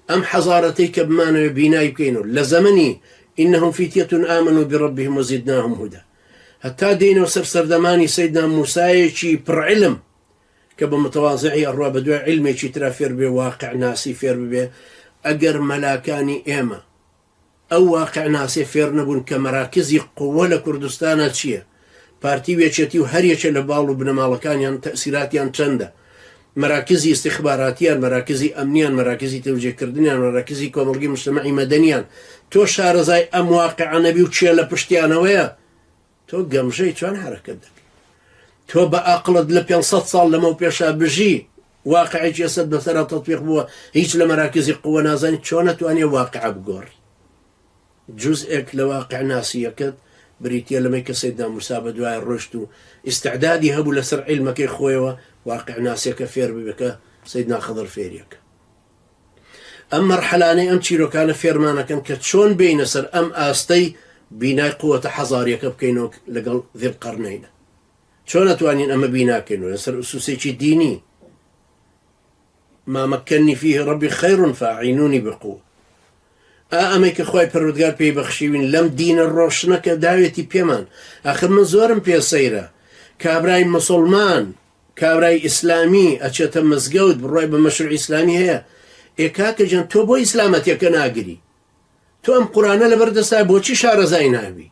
ئەم حەزارەتەی کە بمانەوێ بینای بکەین و لە زەمەنی إنهم فتية آمنوا بربهم وزدناهم هدى هەتا دێینەوە سەر سەردەمانی سەیدنا موسایەکی پڕ عیلم کە بە متەوازعی ئەڕوا بە دوای عیلمێکی ترا فێر بێ واقع ناسی فێر ببێ ئەگەر مەلاکانی ئێمە ئەو واقع ناسێ فێر نەبوون کە مەراکزی قووە لە کوردستانا چییە پارتی و یەکێتی و هەر یەکێ لە باڵ و بنەماڵەکانیان تەئسیراتیان چەندە مەراکزی ئیستیخباراتیان مەراکزی ئەمنیان مەراکزی تەوجیهکردنیان مەراکزی کۆمەڵگەی مجتەمەعی مەدەنیان تۆ شارەزای ئەم واقعە نەبی و کێ لە پشتیانەوەیە تۆ گەمژەی چۆن حەرەکەت دەکەی تۆ بە ئەقڵت لە 500 ساڵ لەمەو پێشا بژی واقعێکی ئێستا بەسەرا تەطبیق بووە هیچ لە مەراکزی قووە نازانی چۆن ئەتوانێ واقع بگۆڕی جوزئێک لە واقع ناسییەکەت بریتییە لەمەی کە سەیدنا موسا بەدوای ڕۆشت و ئیستعدادی هەبوو لەسەر عیلمەکەی خۆیەوە واقع ناسیەکە فێر ببێ کە سەیدنا خضر فێریەکە. ئەم مەرحەلانەی ئەم چیرۆکانە فێرمانەکەن کە چۆن بێینە سەر ئەم ئاستەی بینای قوەتە حەزاریەکە بکەینەوە لەگەڵ ذی القرنینە. چۆن ئەتوانین ئەمە بیناکەینەوە لەسەر ئوسوسێکی دینی ما مكني فيه ربي خير فأعينوني بقوة ئا ئەمەی کە خوای پەروەردگار پێی بەخشیوین لەم دینە ڕۆشنە کە داوێتی پێمان ئاخر من زۆرم پێ سەیرە کابرای مسوڵمان کابرای ئیسلامی ئەچێتە مزگەوت بڕوای بە مەشروع ئیسلامی هەیە ئێ کاکە گیان تۆ بۆ ئیسلامەتیەکە ناگری تۆ ئەم قورانە لەبەر دەستا بۆچی شارەزای نابی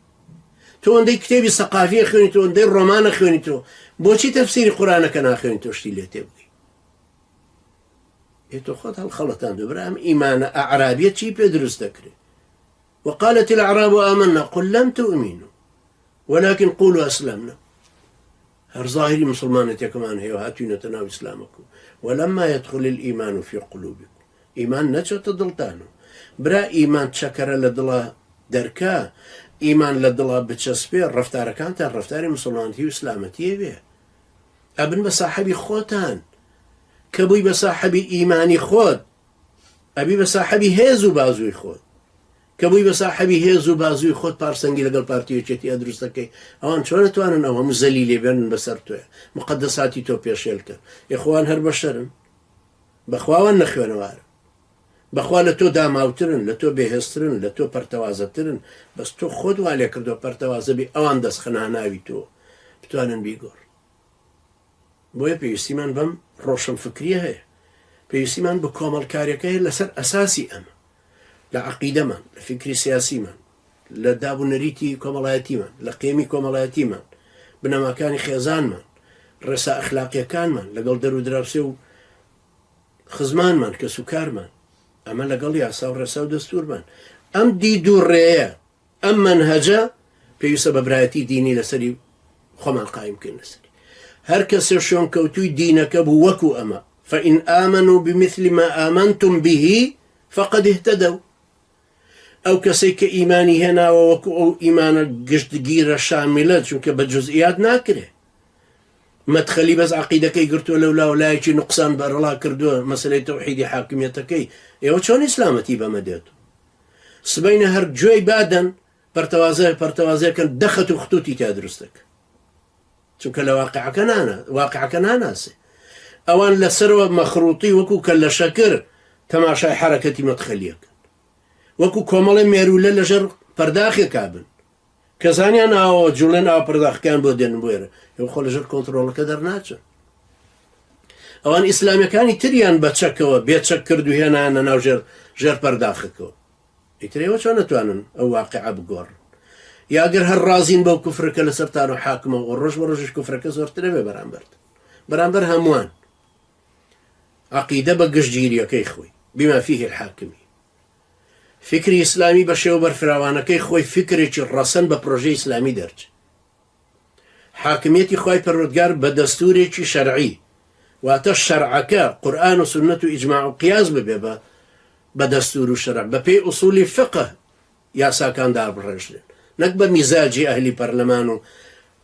تۆ ئەندەی کتێبی سەقافیە خوێنی تۆ ئەندەی ڕۆمانە خوێنی تۆ بۆچی تەفسیری قورانەکە ناخوێنی تۆ شتی لێ تێبگەی ئێ تۆ خۆت هەڵخەڵەتاندوە برا ئەم ئیمانە ئەعرابیە چی پێ دروست دەکرێ وقالت الأعراب آمنا قل لم تؤمنوا ولكن قولوا أسلمنا هەر ظاهری مسلمانەتێکمان هەیە و هاتوینەتە ناو ئیسلامەکە ولما يدخل الإيمان في قلوبكم ئیمان نەچۆتە دڵتانەوە برا ئیمان چەکەرە لە دڵا دەرکا ئیمان لە دڵا بچەسپێ ڕەفتارەکانتان ڕەفتاری مسلمانەتی و ئیسلامەتیە بێ ئەبن بە ساحەبی خۆتان کە بووی بە ساحەبی ئیمانی خۆت ئەبی بە ساحەبی هێز و بازووی خۆت کە بووی بە ساحەبی هێز و بازووی خۆت پارسەنگی لەگەڵ پارتی یەکێتی ئەدروستەکەی ئەوان چۆن توانن ئەو هەموو زەلی لێبێنن بەسەر تۆیە مقدساتی تۆ پێشێل کەن ئێخوان هەر بەشەرن بەخواوان نەخوێنەوارن بەخوا لە تۆ داماوترن لە تۆ بێهێزترن لە تۆ پەرتەوازەترن بەس تۆ خۆت وا لێکردوە پەرتەوازە بی ئەوان دەستخەنە هەناوی تۆ بتوانن بیگۆڕن بۆیە پێویستیمان بەم ڕۆشنفکریە هەیە پێویستیمان بە کۆمەڵکاریەکە هەیە لەسەر ئەساسی ئەمە لە عەقیدەمان لە فیکری سیاسیمان لە داب و نەریتی کۆمەڵایەتیمان لە قیەمی کۆمەڵایەتیمان بنەماکانی خێزانمان ڕێسا ئەخلاقیەکانمان لەگەڵ دەر و دراوسێ و خزمانمان، کەسوکارمان، ئەمە لەگەڵ یاسا و ڕێسا و دەستوورمان. ئەم دید و ڕێیە، ئەم مەنهەجە پێویستە بە برایەتی دینی لەسەری خۆمان قایم بکەین لەسەری. هەر کەسێ شوێنکەوتووی دینەکە بوو وەکو ئەمە، فإن آمنوا بمثل ما آمنتم به فقد اهتدوا. ئەو کەسەی کە ئیمانی هێناوە وەکو ئەو ئیمانە گشتگیرە شامیلە، چونکە بە جوزئیات ناکرێ. مەدخەلی بەس عەقیدەکەی گرتووە لەولاوە لایەکی نوقسان بەرەڵا کردووە مەسەلەی تەوحیدی حاکمیەتەکەی ئێوە چۆن ئیسلامەتی بەمە دێت سبەینە هەر گوێی بادەن پەرتەوازە پەرتەوازەکەن دەخەت و ختوتی تیا دروست دەکەن چونکە لە واقعەکە نانە واقعەکە ناناسێ ئەوان لەسەرەوە مەخروطی وەکو کە لە شەکر تەماشای حرەکەتی مەدخەلیەکەن وەکو کۆمەڵی مێرولە لەژێر پەرداخێکا بن کە زانیان ئاوە جوڵێن ئاوە پەرداخەکەیان بۆ دێنن بۆ ئێرە ئێوە خۆ لەژێر کۆنتڕۆڵەکە دەرناچن ئەوان ئیسلامیەکانی تریان بە چەکەوە بێ چەک کرد و هێنانە ناو ژێر ژێر پەرداخەکەوە ئیتر ئێوە چۆن نەتوانن ئەو واقعە بگۆڕن یاگەر هەر ڕازین بەو کوفرەکە لەسەرتان و حاکمە و ڕۆژ بە ڕۆژش کوفرەکە زۆرترە بێ بەرامبەرت بەرامبەر هەمووان عقیدە بە گشتگیریەکەی خۆی بما فيه الحاکمی فیکری ئیسلامی بە شێوە بەرفراوانەکەی خۆی فیکرێکی ڕەسەن بە پرۆژەی ئیسلامی دەرچ. حاکمیەتی خوای پەروەردگار بە دەستورێکی شەرعی واتە شەرعەکە قورئان و سوننەت و ئیجماع و قیاس ببێ بە بە دەستور و شەرع بە پێی ئوسولی فقه یاساکان دابڕێژرێن نەک بە میزاجی ئەهلی پەرلەمان و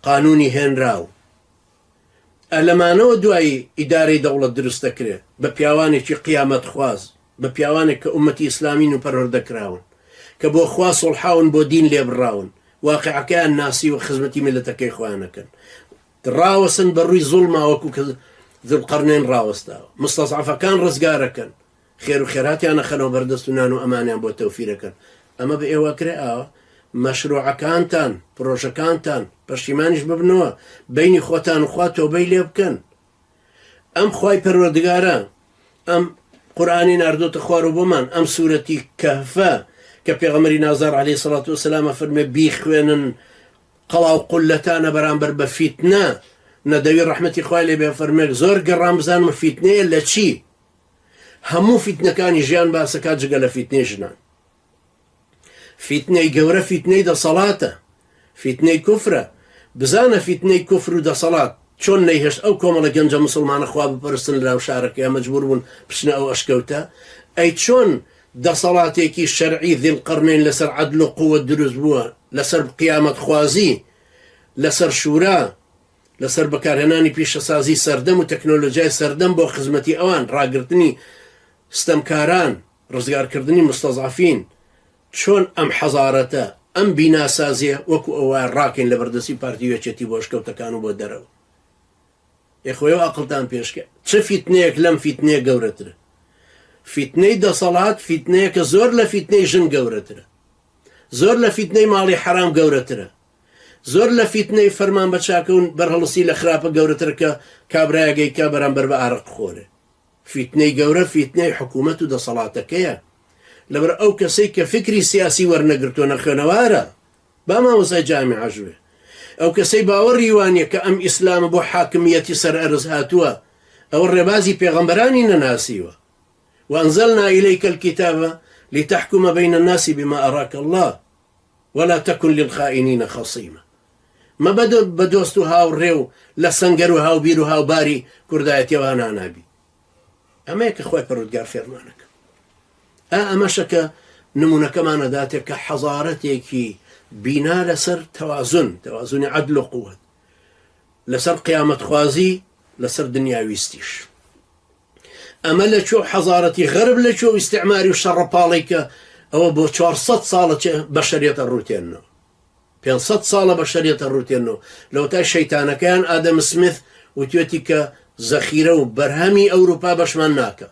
قانونی هێنراو. ئە لەمانەوە دوایی ئیدارەی دەوڵەت دروست دەکرێ بە پیاوانێکی قیامەت خواز، بە پیاوانێک کە ئوممەتی ئیسلامین و پەروەردە کراون، کە بۆ خوا سوڵحاون بۆ دین لێبڕاون، واقیعەکەیان ناسیوە خزمەتی میللەتەکەی خۆیان ئەکەن، ڕاوەسن بە ڕووی زوڵما وەکو کە ذوالقەرنەین ڕاوەستاوە، مستەزعەفەکان ڕزگار ئەکەن. خێر و خێراتیان ئەخەنەوە بەردەست و نان و ئەمانیان بۆ تەوفیرەکەن. ئەمە بە ئێوە ئەکرێ ئاوا؟ مەشروعەکانتان، پرۆژەکانتان، پەشیمانیش ببنەوە، بەینی خۆتان و خوا تۆبەی لێ بکەن. ئەم خوای پەروەردگارە ئەم قورئانی ناردۆتە خوارەوە بۆمان، ئەم سورەتی کەهفە کە پێغەمبەری نازدار عەلەیهی سەڵات وەسەلام ئەفەرموێ بیخوێنن قەڵا و قوللەتانە بەرامبەر بە فیتنە، نەدەوی ڕەحمەتی خوای لێ بێ فەرموێ زۆر گەڕام بزانم فیتنەیە لە چی؟ هەموو فیتنەکانی ژیان باسەکات جگە لە فیتنەی ژنان. فیتنەی گەورە فیتنەی دەسەڵاتە، فیتنەی کوفرە، بزانە فیتنەی کوفر و دەسەڵات چۆن نەیهێشت ئەو کۆمەڵە گەنجە موسڵمانە خوا بپەرستن لەناو شارەکەیا مەجبور بوون بچنە ئەو ئەشکەوتە، ئەی چۆن دەسەڵاتێکی شەرعی ذی القرنین لەسەر عەدل و قوت دروست بووە، لەسەر قیامەت خوازی، لەسەر شورا، لەسەر بەکارهێنانی پیشەسازی سەردەم و تەکنۆلۆجیای سەردەم بۆ خزمەتی ئەوان، ڕاگرتنی ستەمکاران، ڕزگارکردنی مستضعفین، چۆن ئەم حەزارەتە، ئەم بیناسازیە وەکو ئەو وایە ڕاکەین لە بەردەستی پارتی و یەکێتی بۆ ئەشکەوتەکان و بۆ دەرەوە؟ ئێ خۆ ئێوە ئەقڵتان پێشکە چ فیتنەیەک لەم فیتنەیە گەورەترە؟ فیتنەی دەسەڵات فیتنەیەکە زۆر لە فیتنەی ژن گەورەترە، زۆر لە فیتنەی ماڵی حەرام گەورەترە، زۆر لە فیتنەی فەرمان بە چاکە و بەرهەڵستی لە خراپە گەورەترە کە کابرایەک ئەیکا بەرامبەر بە ئارەق خۆرێ. فیتنەی گەورە فیتنەی حکوومەت و دەسەڵاتەکەیە. لەبەر ئەو کەسەی کە فیکری سیاسی وەرنەگرتووە نەخوێنەوارە. با مامۆستای جامیعەش بێ. ئەو کەسەی باوەڕی وانیە کە ئەم ئیسلامە بۆ حاکمیەتی سەر ئەرز هاتووە، ئەوە ڕێبازی پێغەمبەرانی نەناسیوە. وانزلنا الیک الکتاب لتحکم بین الناس بما اراک اللە ولا تکن للخائنین خصیما. مەبە بە دۆست و هاوڕێ و لە سەنگەر و هاوبیر و هاوباری کوردایەتیەوە نانابی. ئەمەیە کە خوای پەروەردگار فێرمانەکە. ئا ئەمەشە کە نمونەکەمان ئەداتێ کە حەزارەتێکی بینا لەسەر تەوازن، تەوازنی عەدل و قوت، لەسەر قیامەتخوازی، لەسەر دنیاویستیش. ئەمە لە کوێ و حەزارەتی غەرب لە کوێ و ئیستعماری و شەڕەپاڵی کە ئەوە بۆ 400 ساڵە چێ بەشەریەتە ڕووتێنەوە. 500 ساڵە بەشەریەتە ڕووتێنەوە لەوەتای شەیتانەکەیان ئادەم سمیث وتوێتی کە زەخیرە و بەرهەمی ئەوروپا بەشمان ناکا.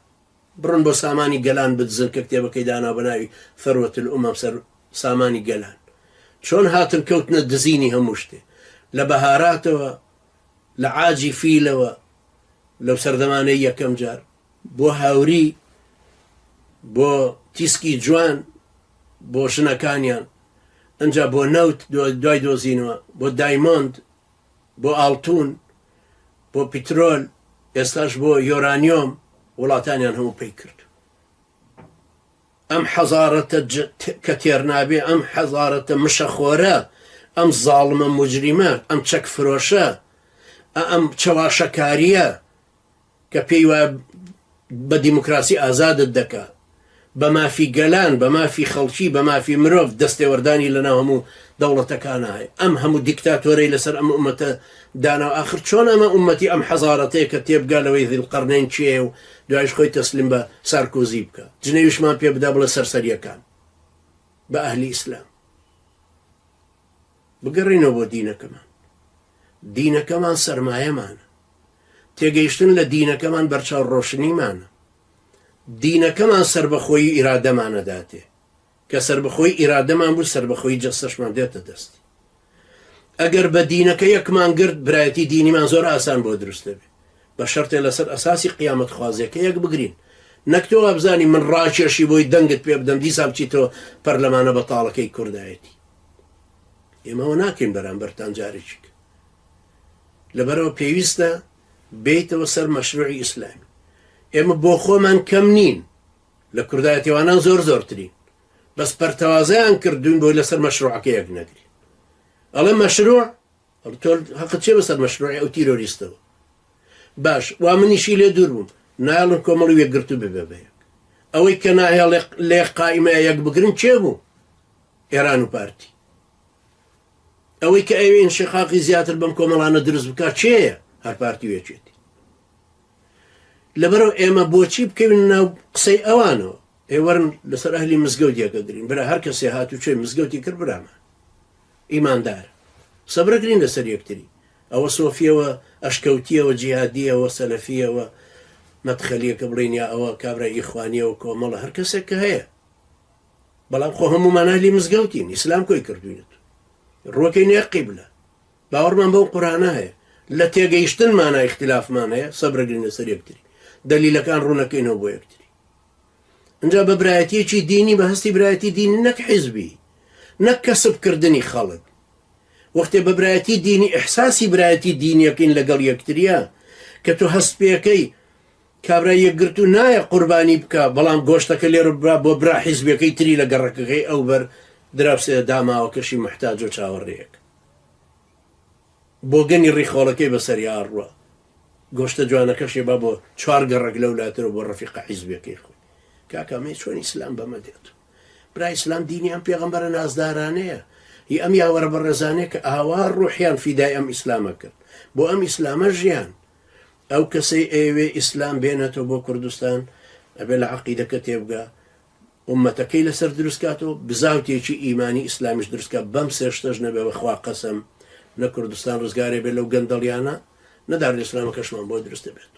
بڕۆن بۆ سامانی گەلان بدزن کە کتێبەکەی دانا بە ناوی ثروة الامم سەر سامانی گەلان. چۆن هاتن کەوتنە دزینی هەموو شتێ. لە بەهاراتەوە، لە عاجی فیلەوە لەو سەردەمانەی یەکەم جار بۆ هاوری، بۆ تیسکی جوان بۆ ژنەکانیان، ئنجا بۆ نەوت دوای دۆزینەوە، بۆ دایمۆند، بۆ ئاڵتون، بۆ پیترۆل، ئێستاش بۆ یۆرانیۆم وڵاتانیان هەموو پەی کرد. ئەم حەزارەتە کە تێر نابێ، ئەم حەزارەتە مشەخۆرە، ئەم زاڵمە موجریمە، ئەم چەک فرۆشە، ئەم چەواشەکارییە کە پێی وایە بە دیموکراسی ئازادت دەکا، بە مافی گەلان، بە مافی خەڵکی، بە مافی مرۆڤ دەستێوەردانی لەناو هەموو دەوڵەتەکانا هەیە. ئەم هەموو دیکتاتۆرەی لەسەر ئەم ئوممەتە دانا و ئاخر چۆن ئەمە ئوممەتی ئەم حەزارەتەیە کە تێبگا لەوەی ذی القرنین کێیە و دوایش خۆی تەسلیم بە سارکۆزی بکا جنێویشمان پێ بدا بڵێ سەرسەریەکان بە ئەهلی ئیسلام. بگەڕێینەوە بۆ دینەکەمان. دینەکەمان سەرمایەمانە. تێگەیشتن لە دینەکەمان بەرچاو ڕۆشنیمانە. دینەکەمان سەربەخۆیی ئیرادەمان ئەداتێ. کە سەربەخۆیی ئیرادەمان بوو سەربەخۆیی جەستەشمان دێتە دەست. ئەگەر بە دینەکە یەکمان گرت برایەتی دینیمان زۆر ئاسان بۆ دروست دەبێ. بە شەرتێ لەسەر ئەساسی قیامەت خوازیەکە یەک بگرین. نەک تۆ وابزانی من ڕاکێشی بۆی دەنگت پێ بدەم دیسان بچیتەوە پەرلەمانە بەتاڵەکەی کوردایەتی. ئێمە ئەوە ناکەین بەرامبەرتان جارێکی کە. لەبەرئەوە پێویستە بێیتەوە سەر مەشروعی ئیسلامی. ئێمە بۆ خۆمان کەم نین، لە کوردایەتیوانان زۆر زۆرترین، بەس پەرتەوازەیان کردوین بۆی لەسەر مەشروعەکە یەک نەگرین. ئەڵێ مەشروع، ئەڵێ تۆ هەقت چیە بەسەر مەشروعی ئەو تیرۆریستەوە؟ باش وا منیشی لێ دوور بووم، نایەڵن کۆمەڵی یەکگرتوو ببێ بە یەک. ئەوەی کە ناهێڵێ لە یەک قائیمەیا یەک بگرن کێ بوو؟ ئێران و پارتی. ئەوەی کە ئەوێ ئینشقاقی زیاتر بەم کۆمەڵانە دروست بکات کێیە؟ هەر پارتی و یەکێتی. لەبەرەوە ئێمە بۆچی بکەوین ناو قسەی ئەوانەوە؟ ئێوەرن لەسەر ئەهلی مزگەوت یەکەگرین برا هەر کەسێ هاتوچۆی مزگەوتی کرد برامان ئیماندار سەبرەگرین لەسەر یەکتری ئەوە سۆفیەوە ئەشکەوتیەوە جیهادیەوە سەلەفیەوە. مەدخەلیە کە بڵێین یا ئەوە کابرای ئیخوانیە و کۆمەڵە هەر کەسێک کە هەیە بەڵام خۆ هەموومان ئەهلی مزگەوتین ئیسلام کۆی کردوینەت ڕوەکەی نێ قیبلە باوەڕمان بەو قورئانە هەیە لە تێگەیشتنمانا ئیختلافمان هەیە سەبرەگرین لەسەر یەکتری دەلیلەکان ڕوونەکەینەوە بۆ یەکتری ئینجا بە برایەتیەکی دینی بە هەستی برایەتی دینی نەک حیزبی نەک کەسبکردنی خەڵک وەختێ بە برایەتی دینی ئیحساسی برایەتی دینیەکەین لەگەڵ یەکتریە کە تۆ هەست پێەکەی کابرای یەکگرتوو نایە قوربانی بکا بەڵام گۆشتەکە لێرە برا بۆ برا حیزبیەکەی تری لە گەڕەکەکەی ئەو بەر دراوسێ داماوەکەشی موحتاج و چاوەڕێیەک بۆگەنی ڕیخۆڵەکەی بەسەریا ئەڕوا گۆشتە جوانەکەشی با بۆ چوار گەڕەک لەو لاترەوە بۆ ڕەفیقە حیزبیەکەی خۆی کاکە ئەمەی چۆن ئیسلام بەمە دێت برا ئیسلام دینی ئەم پێغەمبەرە نازدارانەیە هی ئەم یاوەرە بەڕێزانەیە کە ئاوا ڕوحیان فیدای ئەم ئیسلامە کرد بۆ ئەم ئیسلامە ژیان ئەو کەسەی ئەیەوێ ئیسلام بێنێتەوە بۆ کوردستان ئەبێ لە عەقیدەکە تێبگا ئومەتەکەی لەسەر دروست کاتەوە بزاوتێکی ئیمانی ئیسلامیش دروست کا بەم سێ شتەش نەبێ بەخوا قەسەم نە کوردستان ڕزگارێ بێ لەو گەندەڵیانە نە دارالئیسلامەکەشمان بۆ دروست دەبێت.